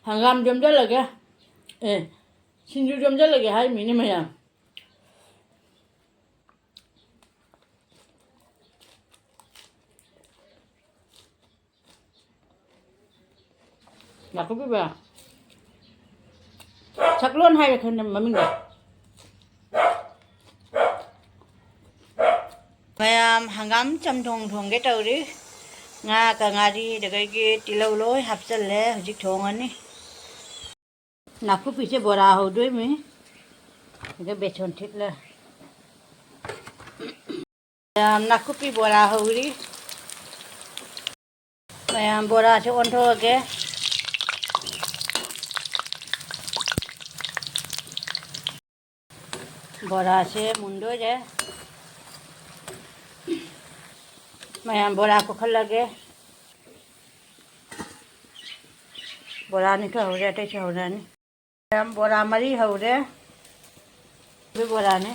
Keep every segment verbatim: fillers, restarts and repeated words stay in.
ꯍꯪꯒꯥꯝ ꯌꯣꯝꯖꯜꯂꯒꯦ꯫ ꯑꯦ, ꯁꯤꯡꯖꯨ ꯌꯣꯝꯖꯜꯂꯒꯦ ꯍꯥꯏꯔꯤꯃꯤꯅꯦ ꯃꯌꯥꯝ꯫ ꯅꯥꯀꯨꯞꯄꯤꯕ꯫ ꯁꯛꯂꯣꯟ ꯍꯥꯏꯔꯦ ꯈꯪꯗꯦ ꯃꯃꯤꯡꯗꯣ꯫ ꯃꯌꯥꯝ, ꯍꯪꯒꯥꯝ ꯆꯝꯊꯣꯡ ꯊꯣꯡꯒꯦ ꯇꯧꯔꯤ꯫ ꯉꯥꯒ ꯉꯥꯔꯤ ꯑꯗꯒꯤ ꯇꯤꯜꯍꯧ ꯂꯣꯏ ꯍꯥꯞꯆꯜꯂꯦ꯫ ꯍꯧꯖꯤꯛ ꯊꯣꯡꯉꯅꯤ꯫ ꯅꯥꯀꯨꯞꯄꯤꯁꯦ ꯕꯣꯔꯥ ꯍꯧꯗꯣꯏꯃꯤ꯫ ꯑꯗ ꯕꯦꯁꯣꯟ ꯊꯤꯠꯂꯦ꯫ ꯃꯌꯥꯝ, ꯅꯥꯀꯨꯞꯄꯤ ꯕꯣꯔꯥ ꯍꯧꯔꯤ꯫ ꯃꯌꯥꯝ, ꯕꯣꯔꯥꯁꯦ ꯑꯣꯟꯊꯣꯛꯑꯒꯦ꯫ ꯕꯣꯔꯥꯁꯦ ꯃꯨꯟꯗꯣꯏꯔꯦ꯫ ꯃꯌꯥꯝ, ꯕꯣꯔꯥ ꯀꯣꯠꯈꯠꯂꯒꯦ꯫ ꯕꯣꯔꯥ ꯑꯅꯤ ꯈꯛ ꯍꯧꯔꯦ, ꯑꯇꯩꯁꯨ ꯍꯧꯔꯅꯤ꯫ ꯃꯌꯥꯝ, ꯕꯣꯔꯥ ꯃꯔꯤ ꯍꯧꯔꯦ꯫ ꯑꯗꯨ ꯕꯣꯔꯥꯅꯦ꯫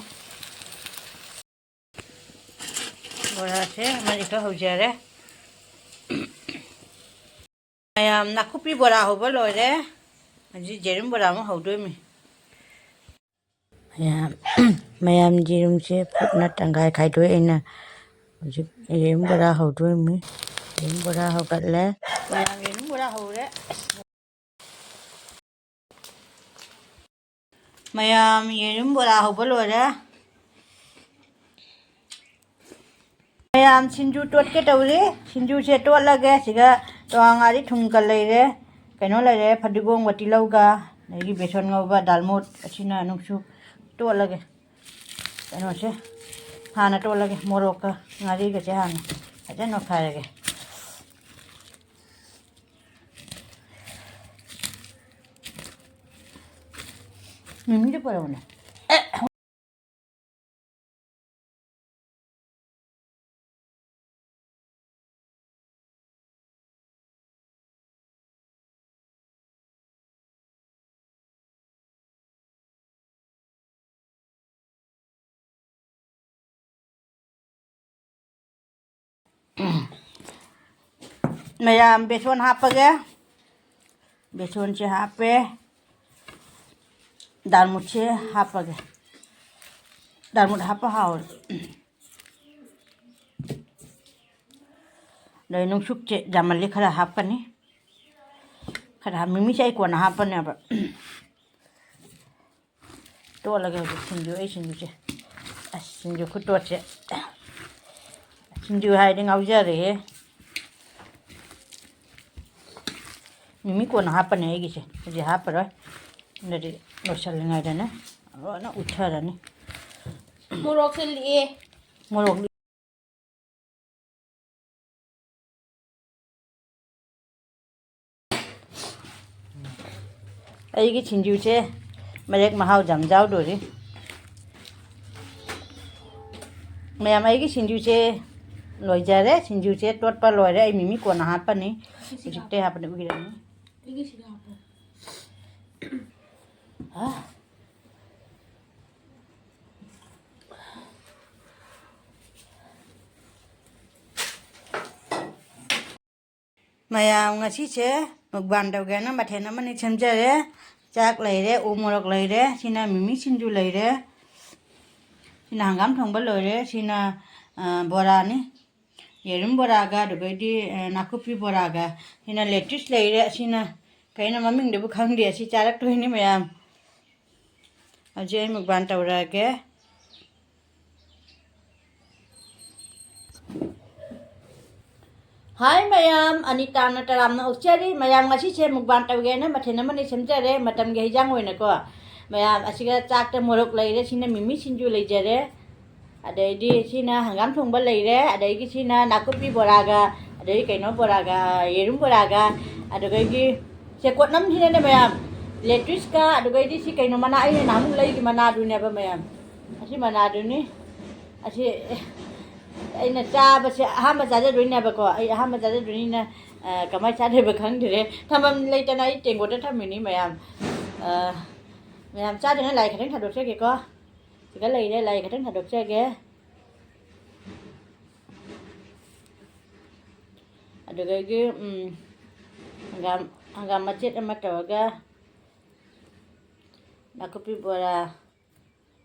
ꯕꯣꯔꯥꯁꯦ ꯃꯔꯤ ꯈꯛ ꯍꯧꯖꯔꯦ꯫ ꯃꯌꯥꯝ, ꯅꯥꯀꯨꯞꯄꯤ ꯕꯣꯔꯥ ꯍꯧꯕ ꯂꯣꯏꯔꯦ꯫ ꯍꯧꯖꯤꯛ ꯌꯦꯔꯨꯝ ꯕꯣꯔꯥ ꯑꯃꯨꯛ ꯍꯧꯗꯣꯏꯃꯤ꯫ ꯃꯌꯥꯝ, ꯃꯌꯥꯝ, ꯌꯦꯔꯨꯝꯁꯦ ꯐꯨꯠꯅ ꯇꯪꯈꯥꯏ ꯈꯥꯏꯗꯣꯛꯑꯦ ꯑꯩꯅ꯫ ꯍꯧꯖꯤꯛ ꯌꯦꯔꯨꯝ ꯕꯣꯔꯥ ꯍꯧꯗꯣꯏꯃꯤ꯫ ꯌꯦꯔꯨꯝ ꯕꯣꯔꯥ ꯍꯧꯒꯠꯂꯦ꯫ ꯃꯌꯥꯝ, ꯌꯦꯔꯨꯝ ꯕꯣꯔꯥ ꯍꯧꯔꯦ꯫ ꯃꯌꯥꯝ, ꯌꯦꯔꯨꯝ ꯕꯣꯔꯥ ꯍꯧꯕ ꯂꯣꯏꯔꯦ꯫ ꯃꯌꯥꯝ, ꯁꯤꯡꯖꯨ ꯇꯣꯠꯀꯦ ꯇꯧꯔꯤ꯫ ꯁꯤꯡꯖꯨꯁꯦ ꯇꯣꯠꯂꯒꯦ꯫ ꯁꯤꯗ ꯆꯉꯥꯡ ꯉꯥꯔꯤ ꯊꯨꯝꯒ ꯂꯩꯔꯦ, ꯀꯩꯅꯣ ꯂꯩꯔꯦ, ꯐꯗꯤꯒꯣꯝꯒ ꯇꯤꯜꯍꯧꯒ, ꯑꯗꯒꯤ ꯕꯦꯁꯣꯟ ꯉꯧꯕ ꯗꯥꯜꯃꯣꯠ ꯑꯁꯤꯅ ꯅꯨꯡꯁꯨ ꯇꯣꯠꯂꯒꯦ꯫ ꯀꯩꯅꯣꯁꯦ ꯍꯥꯟꯅ ꯇꯣꯠꯂꯒꯦ꯫ ꯃꯣꯔꯣꯛꯀ ꯉꯥꯔꯤꯒꯁꯦ ꯍꯥꯟꯅ ꯐꯖꯅ ꯅꯣꯏꯈꯥꯏꯔꯒꯦ꯫ ꯃꯤꯃꯤꯗꯣ ꯄꯨꯔꯛꯎꯅꯦ꯫ ꯃꯌꯥꯝ, ꯕꯦꯁꯣꯟ ꯍꯥꯞꯄꯒꯦ꯫ ꯕꯦꯁꯣꯟꯁꯦ ꯍꯥꯞꯄꯦ꯫ ꯗꯥꯜꯃꯨꯠꯁꯦ ꯍꯥꯞꯄꯒꯦ꯫ ꯗꯥꯜꯃꯨꯠ ꯍꯥꯞꯄ ꯍꯥꯎꯔꯦ꯫ ꯑꯗꯩ ꯅꯨꯡꯁꯨꯛꯁꯦ ꯌꯥꯝꯃꯜꯂꯤ, ꯈꯔ ꯍꯥꯞꯀꯅꯤ꯫ ꯈꯔ ꯍꯥꯞ-, ꯃꯤꯃꯤꯁꯦ ꯑꯩ ꯀꯣꯟꯅ ꯍꯥꯞꯄꯅꯦꯕ꯫ ꯇꯣꯠꯂꯒꯦ ꯍꯧꯖꯤꯛ ꯁꯤꯡꯖꯨ, ꯑꯩ ꯁꯤꯡꯖꯨꯁꯦ꯫ ꯑꯁ, ꯁꯤꯡꯖꯨ ꯈꯨꯇꯣꯠꯁꯦ꯫ ꯁꯤꯡꯖꯨ ꯍꯥꯏꯔꯗꯤ ꯉꯥꯎꯖꯔꯦꯍꯦ꯫ ꯃꯤꯃꯤ ꯀꯣꯟꯅ ꯍꯥꯞꯄꯅꯦ ꯑꯩꯒꯤꯁꯦ, ꯍꯧꯖꯤꯛ ꯍꯥꯞꯄꯔꯣꯏ꯫ ꯑꯗꯨꯗꯤ ꯂꯣꯏꯁꯤꯜꯂꯤꯉꯩꯗꯅꯦ ꯂꯣꯏꯅ ꯎꯠꯊꯔꯅꯤ꯫ ꯃꯣꯔꯣꯛꯁꯦ ꯂꯤꯛꯑꯦ꯫ ꯃꯣꯔꯣꯛ ꯑꯩꯒꯤ ꯁꯤꯡꯖꯨꯁꯦ ꯃꯔꯦꯛ ꯃꯍꯥꯎ ꯌꯥꯝ ꯌꯥꯎꯗꯣꯔꯤ꯫ ꯃꯌꯥꯝ, ꯑꯩꯒꯤ ꯁꯤꯡꯖꯨꯁꯦ ꯂꯣꯏꯖꯔꯦ꯫ ꯁꯤꯡꯖꯨꯁꯦ ꯇꯣꯠꯄ ꯂꯣꯏꯔꯦ꯫ ꯑꯩ ꯃꯤꯃꯤ ꯀꯣꯟꯅ ꯍꯥꯞꯄꯅꯤ꯫ ꯍꯧꯖꯤꯛꯇꯩ ꯍꯥꯞꯄꯅꯤ, ꯎꯏꯔꯅꯤ꯫ ꯍꯥ? ꯃꯌꯥꯝ, ꯉꯁꯤꯁꯦ ꯃꯨꯛꯕꯥꯡ ꯇꯧꯒꯦꯅ ꯃꯊꯦꯜ ꯑꯃꯅꯤ ꯁꯦꯝꯖꯔꯦ꯫ ꯆꯥꯛ ꯂꯩꯔꯦ, ꯎ ꯃꯣꯔꯣꯛ ꯂꯩꯔꯦ, ꯁꯤꯅ ꯃꯤꯃꯤ ꯁꯤꯡꯖꯨ ꯂꯩꯔꯦ, ꯁꯤꯅ ꯍꯪꯒꯥꯝ ꯊꯣꯡꯕ ꯂꯣꯏꯔꯦ, ꯁꯤꯅ, ꯑ, ꯕꯣꯔꯥꯅꯤ꯫ ꯌꯦꯔꯨꯝ ꯕꯣꯔꯥꯒ, ꯑꯗꯨꯒꯩꯗꯤ, ꯑ, ꯅꯥꯀꯨꯞꯄꯤ ꯕꯣꯔꯥꯒ, ꯁꯤꯅ lettuce ꯂꯩꯔꯦ, ꯑꯁꯤꯅ ꯀꯩꯅꯣ ꯃꯃꯤꯡꯗꯨꯕꯨ ꯈꯪꯗꯦ, ꯑꯁꯤ ꯆꯥꯔꯛꯇꯣꯏꯅꯤ ꯃꯌꯥꯝ꯫ ꯍꯧꯖꯤꯛ ꯑꯩ ꯃꯨꯛꯕꯥꯡ ꯇꯧꯔꯛꯑꯒꯦ꯫ ꯍꯥꯏ ꯃꯌꯥꯝ, ꯑꯅꯤꯇꯥꯅ ꯇꯔꯥꯝꯅ ꯑꯣꯛꯆꯔꯤ꯫ ꯃꯌꯥꯝ, ꯉꯁꯤꯁꯦ ꯃꯨꯛꯕꯥꯡ ꯇꯧꯒꯦꯅ ꯃꯊꯦꯜ ꯑꯃꯅꯤ ꯁꯦꯝꯖꯔꯦ, ꯃꯇꯝꯒꯤ ꯍꯩꯖꯥꯡ ꯑꯣꯏꯅꯀꯣ꯫ ꯃꯌꯥꯝ, ꯑꯁꯤꯒ ꯆꯥꯛꯇ ꯃꯣꯔꯣꯛ ꯂꯩꯔꯦ, ꯁꯤꯅ ꯃꯤꯃꯤ ꯁꯤꯡꯖꯨ ꯂꯩꯖꯔꯦ, ꯑꯗꯩꯗꯤ ꯁꯤꯅ ꯍꯪꯒꯥꯝ ꯊꯣꯡꯕ ꯂꯩꯔꯦ, ꯑꯗꯩꯒꯤ ꯁꯤꯅ ꯅꯥꯀꯨꯞꯄꯤ ꯕꯣꯔꯥꯒ, ꯑꯗꯩ ꯀꯩꯅꯣ ꯕꯣꯔꯥꯒ, ꯌꯦꯔꯨꯝ ꯕꯣꯔꯥꯒ, ꯑꯗꯨꯗꯒꯤ ꯁꯦ ꯀꯣꯠꯅꯝꯁꯤꯅꯅꯦ ꯃꯌꯥꯝ, lettuceꯀ, ꯑꯗꯨꯗꯒꯤꯗꯤ ꯁꯤ ꯀꯩꯅꯣ ꯃꯅꯥ, ꯑꯩꯅ ꯅꯍꯥꯟꯃꯨꯛ ꯂꯩꯒꯤ ꯃꯅꯥꯗꯨꯅꯦꯕ ꯃꯌꯥꯝ, ꯑꯁꯤ ꯃꯅꯥꯗꯨꯅꯤ꯫ ꯑꯁꯤ ꯑꯩꯅ ꯆꯥꯕꯁꯦ ꯑꯍꯥꯟꯕ ꯆꯥꯖꯗꯣꯏꯅꯦꯕꯀꯣ꯫ ꯑꯩ ꯑꯍꯥꯟꯕ ꯆꯥꯖꯗꯣꯏꯅꯤꯅ, ꯑ, ꯀꯃꯥꯏꯅ ꯆꯥꯗꯣꯏꯕ ꯈꯪꯗ꯭ꯔꯦ꯫ ꯊꯝꯐꯝ ꯂꯩꯇꯅ ꯑꯩ ꯇꯦꯡꯀꯣꯠꯇ ꯊꯝꯃꯤꯅꯤ ꯃꯌꯥꯝ꯫ ꯑ, ꯃꯌꯥꯝ ꯆꯥꯗ꯭ꯔꯤꯉꯩ ꯂꯥꯏ ꯈꯤꯇꯪ ꯊꯥꯗꯣꯛꯆꯒꯦꯀꯣ꯫ ꯁꯤꯒ ꯂꯩꯔꯦ, ꯂꯥꯏ ꯈꯤꯇꯪ ꯊꯥꯗꯣꯛꯆꯒꯦ꯫ ꯑꯗꯨꯗꯒꯤ, ꯎꯝ, ꯍꯪꯒꯥꯝ ꯍꯪꯒꯥꯝ ꯃꯆꯦꯠ ꯑꯃ ꯇꯧꯔꯒ, ꯅꯥꯀꯨꯞꯄꯤ ꯕꯣꯔꯥ,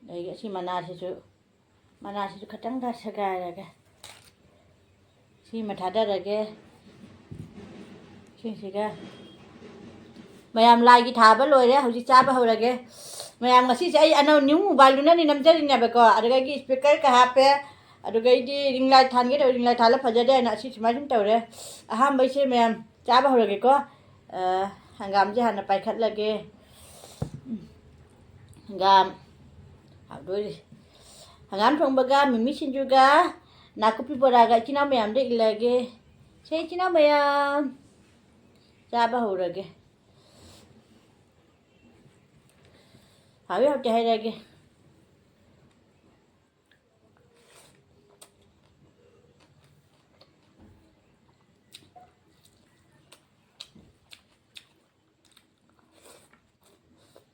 ꯑꯗꯒꯤ ꯑꯁꯤ ꯃꯅꯥꯁꯤꯁꯨ, ꯃꯅꯥꯁꯤꯁꯨ ꯈꯇꯪꯒ ꯁꯦꯒꯥꯏꯔꯒꯦ꯫ ꯁꯤꯃ ꯊꯥꯗꯔꯒꯦ꯫ ꯁꯤꯁꯤꯒ꯫ ꯃꯌꯥꯝ ꯂꯥꯏꯒꯤ ꯊꯥꯕ ꯂꯣꯏꯔꯦ, ꯍꯧꯖꯤꯛ ꯆꯥꯕ ꯍꯧꯔꯒꯦ꯫ ꯃꯌꯥꯝ, ꯉꯁꯤꯁꯦ ꯑꯩ ꯑꯅꯧ new mobileꯗꯨꯅꯅꯦ ꯅꯝꯖꯔꯤꯅꯦꯕꯀꯣ, ꯑꯗꯨꯗꯒꯤ speakerꯒ ꯍꯥꯞꯄꯦ, ꯑꯗꯨꯒꯩꯗꯤ ring light ꯊꯥꯟꯒꯦ ꯇꯧꯔꯦ, ring light ꯊꯥꯜꯂ ꯐꯖꯗꯦ ꯍꯥꯏꯅ ꯑꯁꯤ ꯁꯨꯃꯥꯏꯅ ꯁꯨꯝ ꯇꯧꯔꯦ꯫ ꯑꯍꯥꯟꯕꯩꯁꯦ ꯃꯌꯥꯝ ꯆꯥꯕ ꯍꯧꯔꯒꯦꯀꯣ꯫ ꯑ, ꯍꯪꯒꯥꯝꯁꯦ ꯍꯥꯟꯅ ꯄꯥꯏꯈꯠꯂꯒꯦ꯫ ꯎꯝ꯫ ꯍꯪꯒꯥꯝ ꯍꯥꯎꯗꯣꯔꯤ꯫ ꯍꯪꯒꯥꯝ ꯊꯣꯡꯕꯒ ꯃꯤꯃꯤ ꯁꯤꯡꯖꯨꯒ ꯅꯥꯀꯨꯞꯄꯤ ꯕꯣꯔꯥꯒ ꯏꯆꯤꯟ ꯏꯅꯥꯎ ꯃꯌꯥꯝꯗ ꯏꯜꯂꯒꯦ꯫ ꯁꯦ ꯏꯆꯤꯟ ꯏꯅꯥꯎ ꯃꯌꯥꯝ, ꯆꯥꯕ ꯍꯧꯔꯒꯦ꯫ ꯍꯥꯎꯏ ꯍꯥꯎꯇꯦ ꯍꯥꯏꯔꯛꯑꯒꯦ꯫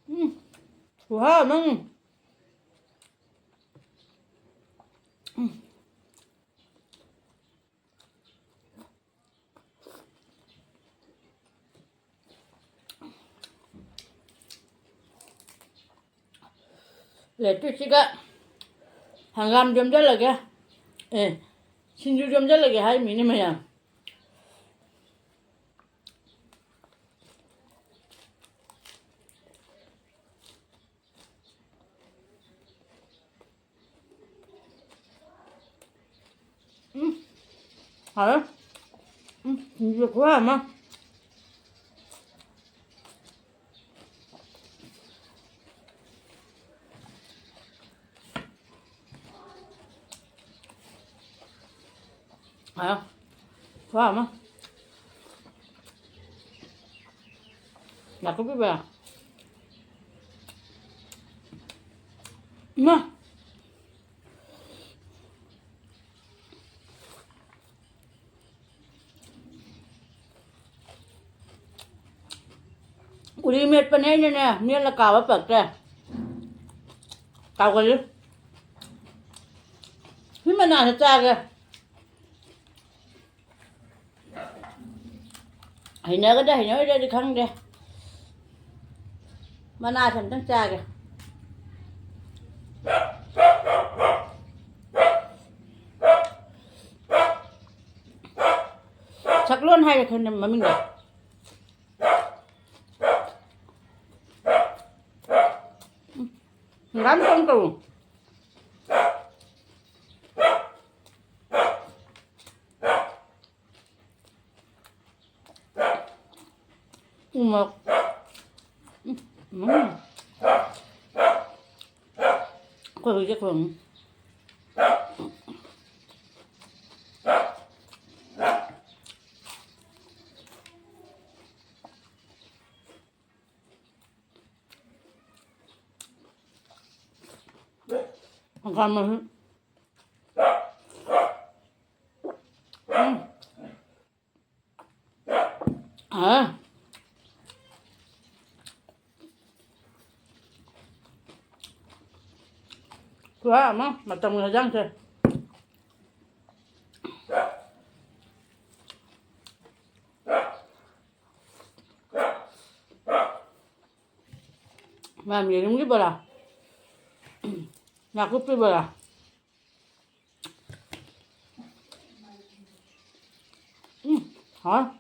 ꯎꯝ, ꯈꯨꯍꯥꯎ ꯑꯃ꯫ ꯎꯝ꯫ ꯂꯦꯇꯨꯁꯁꯤꯒ ꯍꯪꯒꯥꯝ ꯌꯣꯝꯖꯜꯂꯒꯦ꯫ ꯑꯦ, ꯁꯤꯡꯖꯨ ꯌꯣꯝꯖꯜꯂꯒꯦ ꯍꯥꯏꯔꯤꯃꯤꯅꯦ ꯃꯌꯥꯝ꯫ ꯎꯝ, ꯍꯥꯎꯋꯦ꯫ ꯎꯝ, ꯁꯤꯡꯖꯨ ꯈꯨꯌꯥꯝ ꯑꯃ꯫ ꯍꯥꯎꯋꯦ꯫ ꯈꯨꯌꯥꯝ ꯑꯃ꯫ ꯅꯥꯀꯨꯞꯄꯤꯕ꯫ ꯏꯃꯥ! ꯎꯔꯤ ꯃꯦꯠꯄꯅꯦ ꯑꯩꯅꯅꯦ, ꯃꯦꯠꯂ ꯀꯥꯕ ꯄꯛꯇ꯭ꯔꯦ꯫ ꯀꯥꯎꯒꯜꯂꯤ꯫ ꯁꯤ ꯃꯅꯥꯗ ꯆꯥꯒꯦ꯫ ꯍꯩꯅꯒꯗ꯭ꯔꯥ ꯍꯩꯅꯔꯣꯏꯗ꯭ꯔꯗꯤ ꯈꯪꯗꯦ꯫ ꯃꯅꯥꯁꯦ ꯑꯝꯇꯪ ꯆꯥꯒꯦ꯫ ꯁꯛꯂꯣꯟ ꯍꯥꯏꯔꯦ ꯈꯪꯗꯦ ꯃꯃꯤꯡꯗꯣ꯫ ꯍꯪꯒꯥꯝ ꯊꯣꯡ ꯇꯧ꯫ ꯎ ꯃꯣꯔꯣꯛ꯫ ꯎꯝ꯫ ꯑꯩꯈꯣꯏ ꯍꯧꯖꯤꯛ ꯊꯣꯡꯉꯤ꯫ ꯍꯪꯒꯥꯝ ꯃꯍꯤ꯫ ꯎꯝ꯫ ꯑꯥ꯫ ꯈꯨꯍꯥꯎ ꯑꯃ ꯃꯇꯝꯒꯤ ꯍꯦꯟꯖꯥꯡꯁꯦ꯫ ꯃꯌꯥꯝ ꯌꯦꯔꯨꯝꯒꯤ ꯕꯣꯔꯥ꯫ ꯅꯥꯀꯨꯞꯄꯤ ꯕꯣꯔꯥ꯫ ꯎꯝ, ꯍꯥꯎꯋꯦ꯫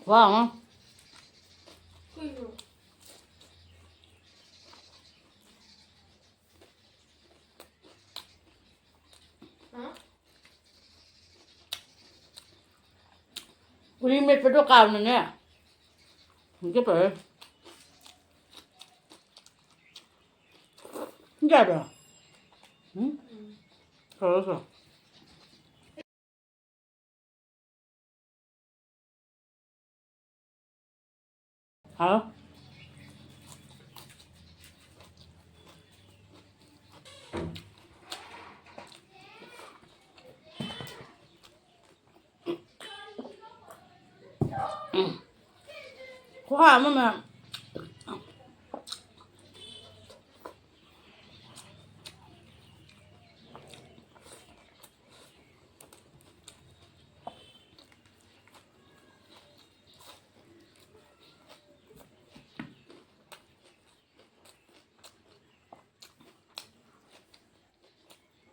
ꯋꯥ ꯑꯃ꯫ ꯎꯔꯤ ꯃꯦꯠꯄꯗꯣ ꯀꯥꯎꯅꯅꯦ꯫ ꯍꯧꯖꯤꯛ ꯇꯧꯔꯦ꯫ ꯌꯥꯕ꯭ꯔꯣ? ꯎꯝ? ꯇꯧꯔꯣ, ꯇꯧꯔꯣ꯫ ꯍꯥꯎ꯫ ꯄꯣꯍꯥ ꯑꯃ ꯃꯌꯥꯝ꯫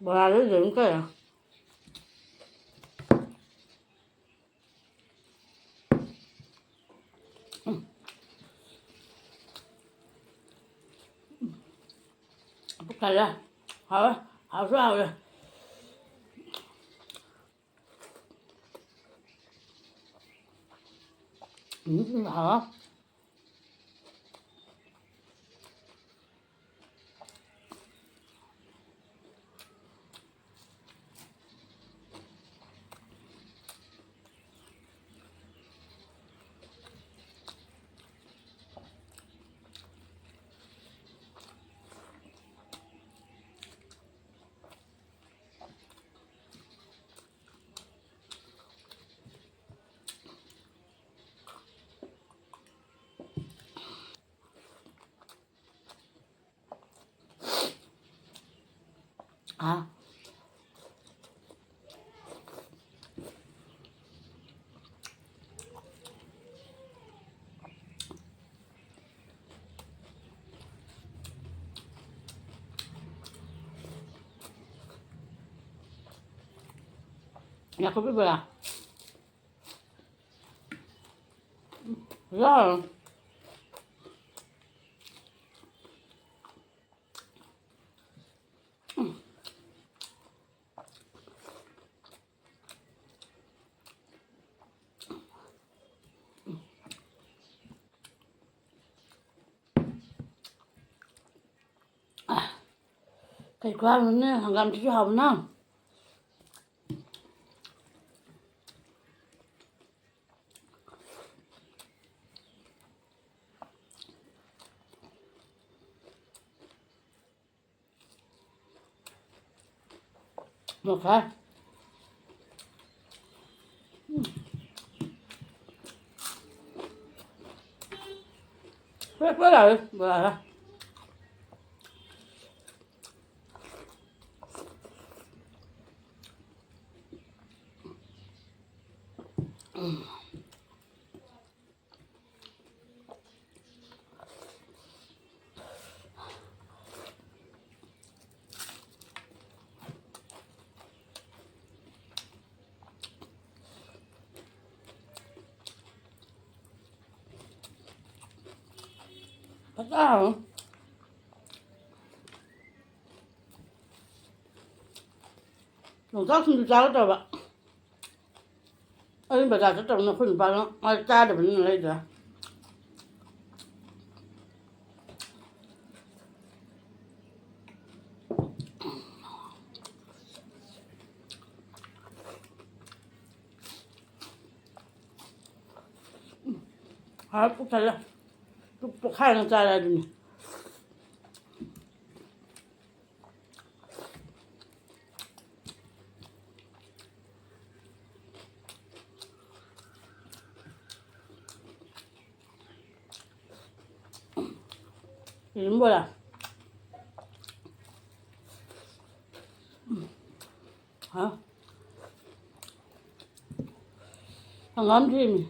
ꯕꯣꯔꯥꯗꯨ ꯑꯗꯨꯝ ꯀꯩꯅꯣ꯫ ꯎꯝ꯫ ꯄꯨꯛ ꯊꯜꯂꯦ꯫ ꯍꯥꯎꯋꯦ꯫ ꯍꯥꯎꯁꯨ ꯍꯥꯎꯋꯦ꯫ ꯎꯝ, ꯎꯝ, ꯍꯥꯎꯋꯦ꯫ ꯍꯥ? ꯅꯥꯀꯨꯞꯄꯤ ꯕꯣꯔꯥ꯫ ꯌꯥꯔꯣꯏ꯫ ꯀꯩ ꯈꯨꯍꯥꯎꯅꯣꯅꯦ, ꯍꯪꯒꯥꯝꯁꯤꯁꯨ ꯍꯥꯎꯕꯅ꯫ ꯃꯈꯥꯏ꯫ ꯎꯝ꯫ ꯄꯦꯄꯔ ꯂꯥꯛꯑꯦ ꯕꯣꯔꯥꯗ꯫ ꯐꯖꯅ ꯍꯥꯎꯔꯦ꯫ ꯌꯣꯡꯆꯥꯛ ꯁꯤꯡꯖꯨ ꯆꯥꯒꯗꯧꯔꯕ꯫ ꯑꯩ ꯕꯖꯥꯔ ꯆꯠꯇꯕꯅꯤꯅ ꯑꯩꯈꯣꯏ ꯅꯨꯄꯥꯗꯣ ꯃꯥ ꯆꯥꯗꯕꯅꯤꯅ ꯂꯩꯗ꯭ꯔꯦ꯫ ꯍꯥꯎꯔꯦ, ꯄꯨꯛ ꯊꯜꯂꯦ꯫ ꯄꯨꯛ ꯄꯣꯛꯈꯥꯏꯅ ꯆꯥꯔꯦ ꯑꯗꯨꯅꯤ꯫ ꯌꯦꯔꯨꯝ ꯕꯣꯔꯥ꯫ ꯍꯥ? ꯍꯪꯒꯥꯝ ꯊꯣꯡꯉꯤ꯫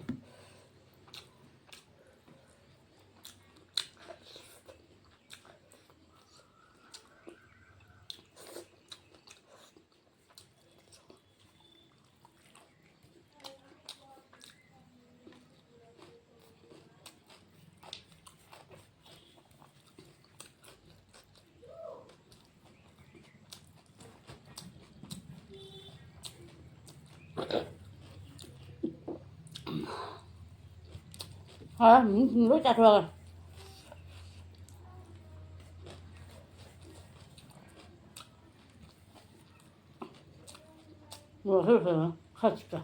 ꯍꯥꯎꯔꯦ, ꯃꯤꯃꯤ ꯁꯤꯡꯖꯨ ꯂꯣꯏ ꯆꯥꯊꯣꯛꯑꯒ꯫ ꯃꯣꯔꯣꯛ ꯑꯁꯨꯕ ꯈꯔ ꯆꯤꯛꯄ꯫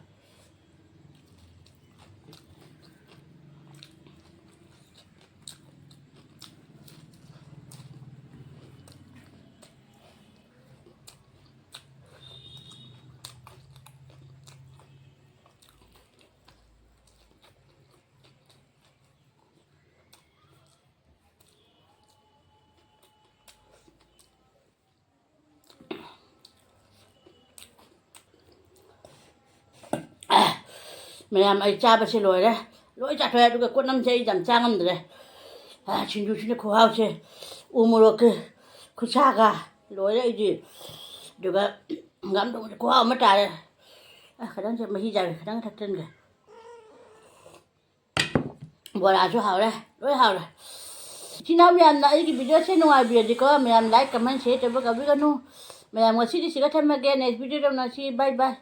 ꯃꯌꯥꯝ, ꯑꯩ ꯆꯥꯕꯁꯦ ꯂꯣꯏꯔꯦ꯫ ꯂꯣꯏ ꯆꯥꯊꯣꯛꯑꯦ꯫ ꯑꯗꯨꯒ ꯀꯣꯠꯅꯝꯁꯦ ꯑꯩ ꯌꯥꯝ ꯆꯥ ꯉꯝꯗ꯭ꯔꯦ꯫ ꯑ, ꯁꯤꯡꯖꯨꯁꯤꯅ ꯈꯨꯍꯥꯎꯁꯦ, ꯎ ꯃꯣꯔꯣꯛꯀꯤ ꯈꯨꯠꯁꯥꯒ ꯂꯣꯏꯔꯦ ꯑꯩꯗꯤ꯫ ꯑꯗꯨꯒ ꯍꯪꯒꯥꯝ ꯊꯣꯡꯕꯁꯦ ꯈꯨꯍꯥꯎ ꯑꯃ ꯇꯥꯔꯦ꯫ ꯑ, ꯈꯤꯇꯪꯁꯦ ꯃꯍꯤ ꯆꯥꯒꯦ, ꯈꯤꯇꯪ ꯊꯛꯆꯤꯟꯒꯦ꯫ ꯕꯣꯔꯥꯁꯨ ꯍꯥꯎꯔꯦ, ꯂꯣꯏ ꯍꯥꯎꯔꯦ꯫ ꯏꯆꯤꯟ ꯏꯅꯥꯎ ꯃꯌꯥꯝꯅ ꯑꯩꯒꯤ videoꯁꯦ ꯅꯨꯡꯉꯥꯏꯕꯤꯔꯗꯤꯀꯣ, ꯃꯌꯥꯝ like, comment, share ꯇꯧꯕ ꯀꯥꯎꯕꯤꯒꯅꯨ꯫ ꯃꯌꯥꯝ, ꯉꯁꯤꯗꯤ ꯁꯤꯒ ꯊꯝꯃꯒꯦ꯫ Next video ꯇꯧꯅꯁꯤ꯫ Bye bye꯫